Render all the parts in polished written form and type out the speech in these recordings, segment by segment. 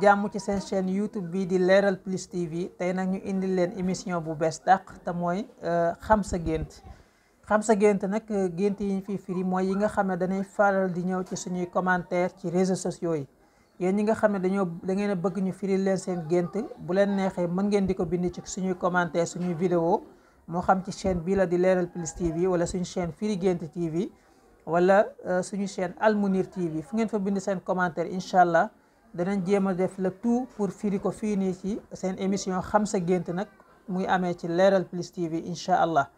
jàmm ci seen chaîne YouTube bi di Leral Plus TV tey nag ñu indil leen émission bu bees tàq te mooy xam sa gént. xam sa gént nag gént yi ñu fi firi mooy yi nga xam ne dañuy faral di ñëw ci suñuy commentaire ci réseaux sociaux yi. yéen ñi nga xam ne da ngeen a bëgg ñu firi leen seen gént bu leen neexee mën ngeen di ko bind ci suñuy commentaire suñuy vidéo moo xam ci chaîne bii la di Leral Plus TV wala suñu chaîne Firi Gént TV wala suñu chaîne Al Mounir TV fu ngeen fa bind seen commentaire incha allah danañ jéem a def le tout pour firi ko fii nii ci seen émission xam sa gént nag muy amee ci Leral Plus TV incha allah.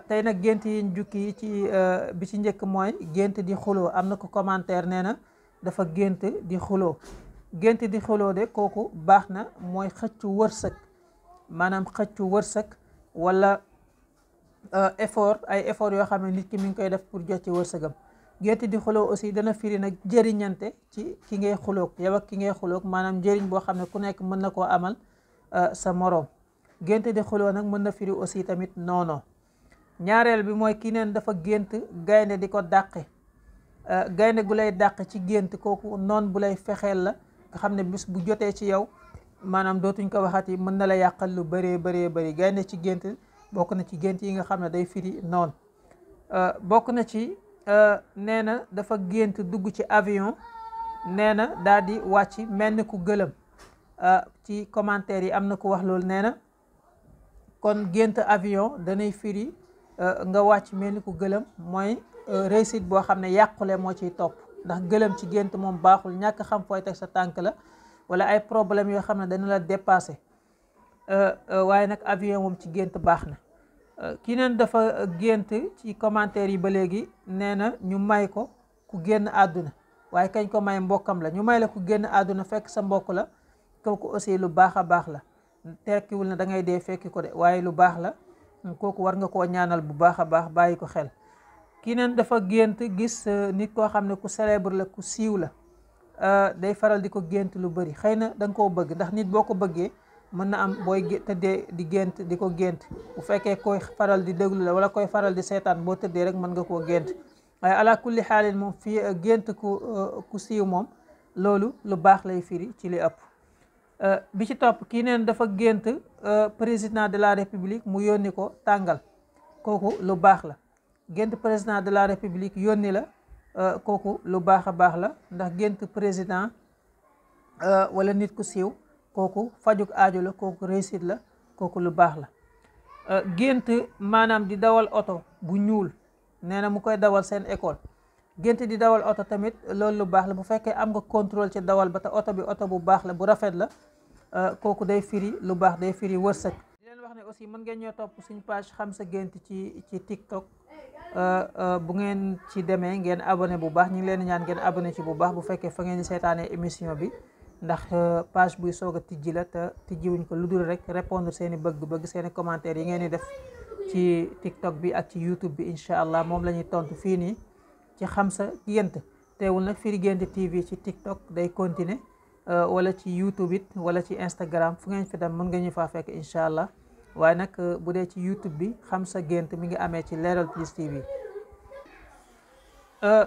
tey nag gént yi ñu jukki ci bi ci njëkk mooy gént di xuloo am na ko commentaire nee na dafa gént di xuloo. gént di xuloo de kooku baax na mooy xëccu wërsëg maanaam xëccu wërsëg wala ay effort yoo xam ne nit ki mi ngi koy def pour jot ci wërsëgam. gént di xuloo aussi dana firi nag jëriñante ci ki ngay xuloog yow ak ki ngay xuloog maanaam njëriñ boo xam ne ku nekk mën na koo amal sa moroom. gént di xuloo nag mën na firi aussi tamit noono. ñaareel bi mooy kii neen dafa gént gaynde di ko dàqe. gaynde gu lay dàq ci gént kooku noon bu lay fexeel la nga xam ne bis bu jotee ci yow maanaam dootuñ ko waxati mën na la yàqal lu bëree bëri gaynde ci gént bokk na ci gént yi nga xam ne day firi noon. bokk na ci nee na dafa gént dugg ci avion nee na daal di wàcc mel ni ku gëlëm. ci commentaire yi am na ku wax loolu nee na kon gént avion danay firi nga wàcc mel ni ku gëlëm mooy réussite boo xam ne yàqule moo ciy topp ndax gëlëm ci gént moom baaxul ñàkk xam fooy teg sa tànk la wala ay problème yoo xam ne dana la dépassé waaye nag avion moom ci gént baax na. kii neen dafa gént ci commentaire yi ba léegi nee na ñu may ko ku génn àdduna waaye kañ ko may mbokkam la ñu may la ku génn àdduna fekk sa mbokk la kooku aussi lu baax a baax la tekkiwul na da ngay dee fekki ko de waaye lu baax la kooku war nga koo ñaanal bu baax a baax bàyyi ko xel. kii neen dafa gént gis nit koo xam ne ku célèbre la ku siiw la day faral di ko gént lu bëri xëy na da nga koo bëgg ndax nit boo ko bëggee mën na am booy tëddee di gént di ko gént bu fekkee koy faral di déglu la wala koy faral di seetaan boo tëddee rek mën nga koo gént waaye ala kulli xaalin moom fii gént ku siiw moom loolu lu baax lay firi ci li ëpp. bi ci topp kii neen dafa gént président de la république mu yónni ko tàngal kooku lu baax la. gént président de la république yónni la kooku lu baax a baax la ndax gént président wala nit ku siiw kooku fajuk aajo la kooku réussite la kooku lu baax la. gént maanaam di dawal oto bu ñuul nee na mu koy dawal seen école. gént di dawal oto tamit loolu lu baax la bu fekkee am nga contrôle ci dawal ba te oto bi oto bu baax la bu rafet la kooku day firi lu baax day firi wërsëg. di leen wax ne aussi mën ngeen ñoo topp suñ page xam sa gént ci TikTok. bu ngeen ci demee ngeen abonné bu baax ñu ngi leen ñaan ngeen abonné ci bu baax bu fekkee fa ngeen di seetaanee émission bi ndax page buy soog a tijji la te tijjiwuñ ko lu dul rek répondre seen i bëgg-bëgg seen i commentaires yi ngeen di def ci TikTok bi ak ci YouTube bi incha allah moom la ñuy tontu fii nii ci xam sa gént. teewul nag Firi Gént TV ci TikTok day continuer wala ci YouTube it wala ci Instagram fu ngeen fi dem mën nga ñu faa fekk incha allah. waaye nag bu dee ci YouTube bi xam sa gént mi ngi amee ci Leral Plus TV.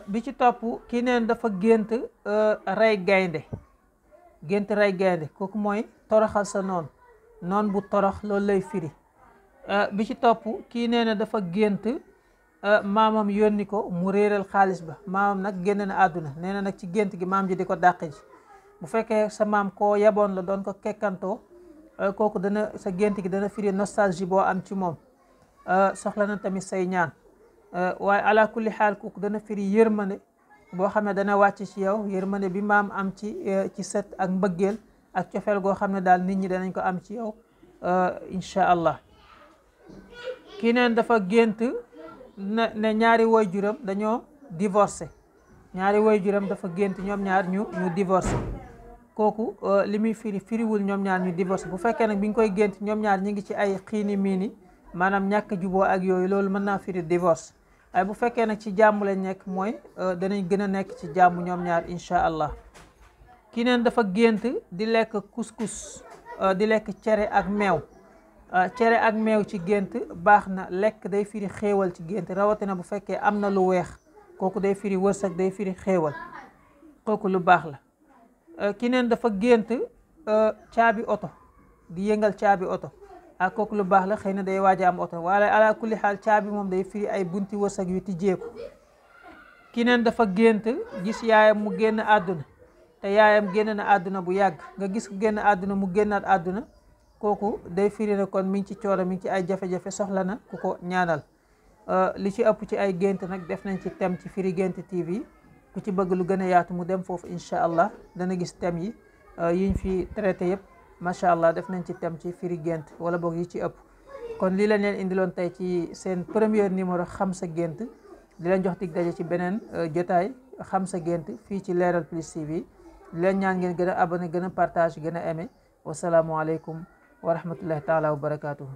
bi ci topp kii neen dafa gént rey gaynde. gént rey gaynde kooku mooy toroxal sa noon bu torox loolu lay firi. bi ci topp kii nee na dafa gént maamam yónni ko mu réeral xaalis ba maamam nag génn na àdduna nee na nag ci gént gi maam ji di ko dàq ji bu fekkee sa maam koo yaboon la doon ko kekkantoo kooku dana sa gént gi dana firi nostalgie boo am ci moom soxla na tamit say ñaan waaye ala kulli xaal kooku dana firi yërmande boo xam ne dana wàcc ci yow yërmande bi maam am ci sët ak mbëggeel ak cofeel goo xam ne daal nit ñi danañ ko am ci yow incha allah. kii neen dafa gént ne ñaari waajuram dañoo divorcé ñaari waajuram dafa gént ñoom ñaar ñu divorcé kooku li muy firiwul ñoom ñaar ñu divorcé bu fekkee nag bi nga koy gént ñoom ñaar ñi ngi ci ay xiini miini maanaam ñàkk juboo ak yooyu loolu mën naa firi divorce waaye bu fekkee nag ci jàmm lañ nekk mooy danañ gën a nekk ci jàmm ñoom ñaar incha allah. kii neen dafa gént di lekk couscous di lekk cere ak meew. cere ak meew ci gént baax na lekk day firi xéewal ci gént rawatina bu fekkee am na lu weex kooku day firi wërsëg day firi xéewal kooku lu baax la. keneen dafa gént caabi oto di yëngal caabi oto ak kooku lu baax la, xëy na day waaj a am oto, waaye ala kulli xaal caabi moom day firi ay bunti wërsëg yu tijjeeku. keneen dafa gént gis yaayam mu génn àdduna te yaayam génn na àdduna bu yàgg, nga gis ko génn àdduna mu génnaat àdduna, kooku day firi na kon mi ngi ci coono, mi ngi ci ay jafe-jafe, soxla na ku ko ñaanal. li ci ëpp ci ay gént nag def nañ ci thème ci Firi Guent TV, ku ci bëgg lu gën a yaatu mu dem foofu incha allah dana gis thème yi yiñ fi traité yëpp macha allah def nañ ci thème ci Firi Guent wala boog yi ci ëpp. kon lii lañ leen indiloon tey ci seen premier numéro xam sa gént, di leen jox dig daje ci beneen jotaay xam sa gént fii ci Leral Plus TV. di leen ñaan ngeen gën a abonné, gën a partage, gën a aimé. wasalaamualeykum wa rahmatullahi taala wa barakaatuhu.